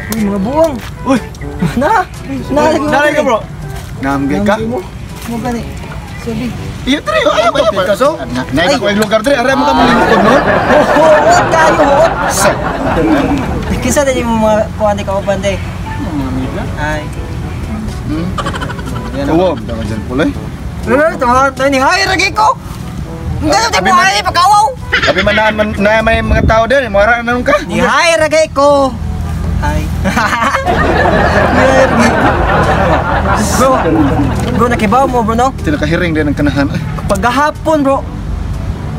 Uy, mga buwang. Uy, Na! Na, lagi mo. Nalay ka, bro. Namgay ka? Mo gani. Sabi. Iyo, tre, ayaw pa pa. So, naik ako yung lugar, tre. Aray mo ka malingkod, no? Huot kayo, huot. Sa. Kinsa din yung mga kuan ni kauban day? Ay. Oo, dapat dyan pulay. Ano to? Ni hay ragi ko. Ang ganun tayo mo ay pagkawaw. Sabi man na, man, na may mga tao din, mga na ka. Ni hay ragi ko. Ay. Ni hay ragi ko. Bro, bro, nakibaw mo, bro, no? Tinakahiring din ang kanahan. Ay, Paghahapon, bro.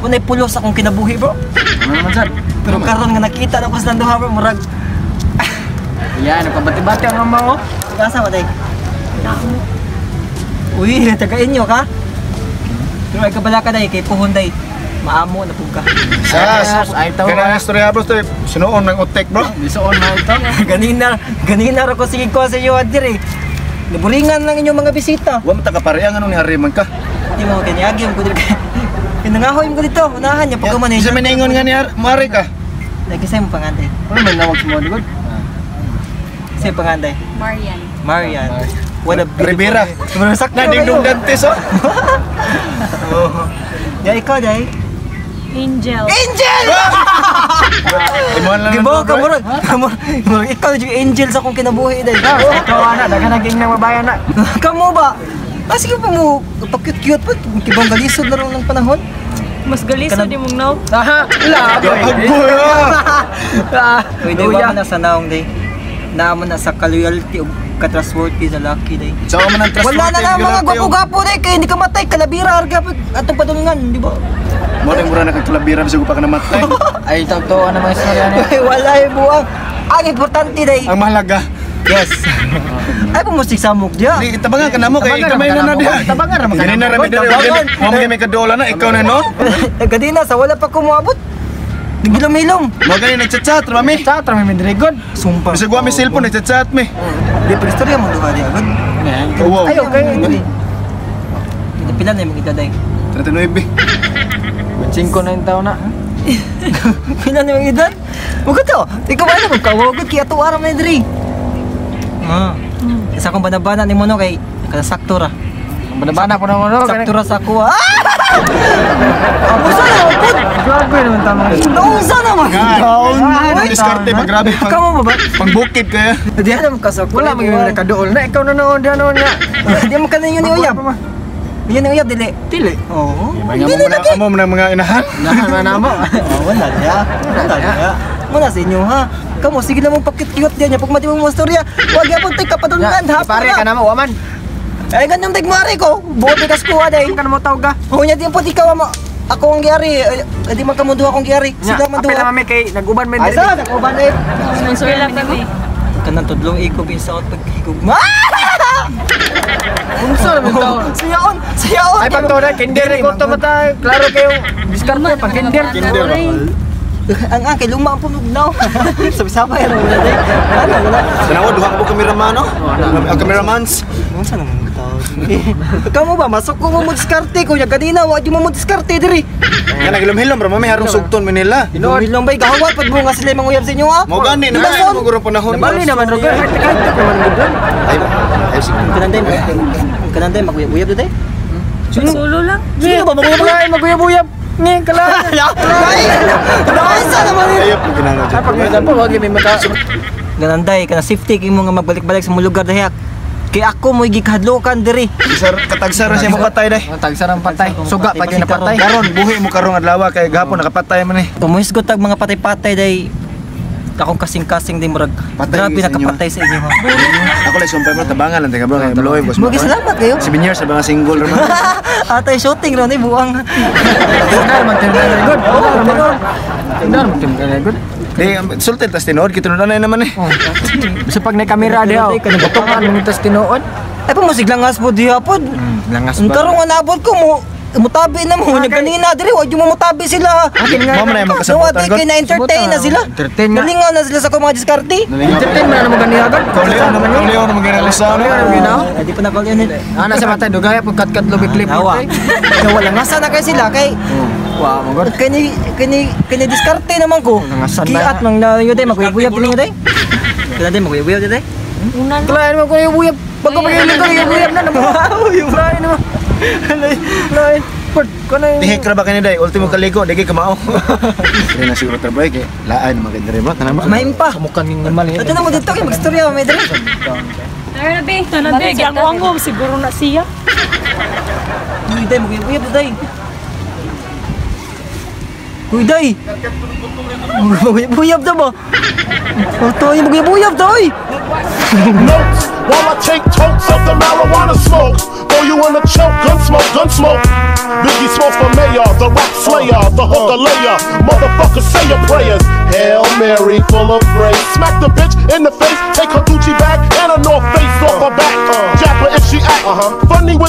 Unay pulos akong kinabuhi, bro. Ano naman sad? Pero karon nga nakita na ko sa duha, bro, murag Yan, nagpabati-bati ang mama ko. Asa ba day? Uy, taga inyo ka? Pero ay kabala ka day kay puhon day. Maamo na pug ka. Sas, Ay, tawa. kaya na istorya, bro, tre. Sinuon ng utek, bro. Bisuon na ito. Ganina, ganina ra ko sige ko sa inyo adir eh. Naburingan lang inyong mga bisita. Wa man ta kapareha nga nung nihariman ka. Di mo kaniagi ang kudir kay. Pinangahoy mo dito, unahan niya pag man eh. Isa may naingon nga ni Mari ka. Lagi sa imong panganday. Ano man nawag sa mga ligod? Sa imong panganday. Marian. Marian. What a beautiful Rivera. Murag sakto Na dingdong dantes, oh. Ya ikaw day. Angel. Angel! Imuhan lang ng Gibaw ka bro. murag. Murag ikaw yung angel sa akong kinabuhi day. Ikaw ana, daghan naging nang babayan na. Kamo ba? Ah, sige pa mo, pa-cute-cute pa. Kibang galisod na rin ng panahon. Mas galiso Kanang- di mong now. Aha, Gago, ah. Uy, di ba mo na sa naong day? Naamo na sa ka-loyalty o ka-trustworthy na lucky day. Sa man ang trustworthy. Wala na lang mga grabe, oh. gwapo-gwapo day, kaya hindi ka matay, kalabira, arga, atong padulungan, di ba? Mo rin mura na kang kalabira bisag pa ka namatay. Ay, tawag to, ano mga istorya niya? Uy, wala yung buwang. Ang importante day. Ang mahalaga. Yes. Ay, pumusik sa muk diya. Di tabangan ka namo kay Tabangan kamay na ra na diha. Tabangan ra man ka Ganina namo. ra mi diri. Tabangan. Mo may kadola na ikaw na no. Gadina, sa wala pa kumuabot. Nagilom-hilom. Mo gani nagchat-chat ra mi. Sa tra may midrigon. Sumpa. Bisag wa mi cellphone nagchat-chat mi. Di, pero istorya mo duha di agad. Wow. Ay, okay. Pila na yung mga edad ay? 39. 5 na yung taon na. Pila na yung edad? Huwag to. Ikaw ba na magkawagod kaya tuwa ra man diri. Ah. Isa akong banabana ni mo no kay kasakto ra. Banabana po naman no. Sakto ra sa ako. Ah! Usa na pud. Grabe naman tama. Nausa naman. Down. Ay, Diskarte pa grabe pang Kamo ba ba? pangbukid kaya. Di na magkasakto. Wala man gyud nakaduol na ikaw na noon diyan noon nga. Di mo kanin yun ni uyab. Yun ni uyab dili. Dili. Oo. Amo mo na amo mo na mga inahan. Nahan man namo. Oh, wala niya. Wala niya. Muna sa inyo ha. Kamo sige na mong pakit-cute diyan. Pag mati mo mga storya, wag yapon tay kapadulungan hapon Pare ka na. namo, waman. Ay ganun tigmari ko. Buot ni kaskuha day. Ka namo tawag ka. Hunya din po ikaw mo. Ako ang giyari. Ay, di man kamo duha akong giyari. Nya, Sila man apil duha. na mami kay nag-uban man Ay diri. sa nag-uban eh. Sponsor lang kami. Kanang tudlong ikob in sa paghigugma. Unsa naman taon? Sayaon, sayaon. Ay pagtunan kinder ko to mata. Klaro kayo diskarte pag kinder. Kinder ba? Ang kay luma ang pumugnaw. Sabay-sabay ra wala day. Ano wala. Tanawa duha ka po cameraman no? Ang cameramans. Unsa naman ang tawag? Kamo ba masok ko mo mo diskarte ko nya ganina wa di mo mo diskarte diri. Nga nagilom-hilom ra mami harong sugton Manila. Hilom bay gahawat pag mo nga sila manguyab sa inyo ha. Mo gani na Lason. mo gurong panahon. Nabali naman ro kahit kahit naman gud. Ay, ay sige. Kananday, kananday maguyab-uyab day. Solo lang. Sino ba maguyab? Ay maguyab-uyab. Ngayon ka lang. Ay! Naisa naman yun. Ayop mo ginano Ay pag minsan po wag may mata. Gananday kana safety kay mo nga magbalik-balik sa mong lugar dahi. Kay ako mo gikahadlokan diri. Sar katagsara siya mo patay day. Ang tagsarang patay. Suga pag yun napatay. Karon buhi mo karong adlaw kay gahapon nakapatay man eh. Tumuhisgot tag mga patay-patay day akong kasing-kasing day murag Patay grabe sa inyo, nakapatay sa inyo ha. Ako lang sumpay mo tabangan lang taga bro kay blow boss. Mugi salamat kayo. 7 years sa mga single ra man. Atay shooting ron ni buang. Tindar man tindar good. Oh, pero Tindar man tindar good. Di sulti tas tinuod kitunon na naman eh. Bisa pag na kamera diha. Butokan mo tas tinuod. Ay pamusig langas po diha pod. Langas Ang karong nga naabot ko mo mutabi na mo nya ganina diri wa jud mo mutabi sila. Mo man na yung makasabutan Nawat kay na entertain na sila. Entertain nga. Nalingaw na sila sa akong mga diskarte. Entertain man na mo ganiha gud. Kauleo naman kauleo naman ginalisa no. Ay, di pa na call yun. Ana sa matay dugaya pag kat-kat lobi clip. Nawa. Kaya wala nga sana kay sila kay Wow, magod. Kani kani kani diskarte naman ko. Nangasan na. Kiat mang na yun day, maguyab-uyab din day. Kaya day maguyab-uyab din day. Una lang. Kalain mo ko yung buyab. Bago pa yung lingkod, yung buyab na. Lain mo. Lain. Port, kanay. Tihik ra ba kani day? Ultimo kaligo, digi ka mao. Dili na siguro trabaho kay laan man kay diri bro. Tanan ba? Maim pa. Kamukan yung mali. Ito na mo dito kay magstorya may diri. Tara na, be. Tara na, be. Giango-ango. Siguro na siya. Uy day, maguyab-uyab day. Uy day. Maguyab-uyab da ba? Ito ay maguyab-uyab da oy. Notes while I take tokes of the marijuana smoke. Throw you in a choke, gun smoke, gun smoke. Biggie Smalls for mayor, the rap slayer, the hooker layer. Motherfucker, say your prayers. Hail Mary, full of grace. Smack the bitch in the face, take her Gucci bag and her North Face off her back. Jab her if she act funny with.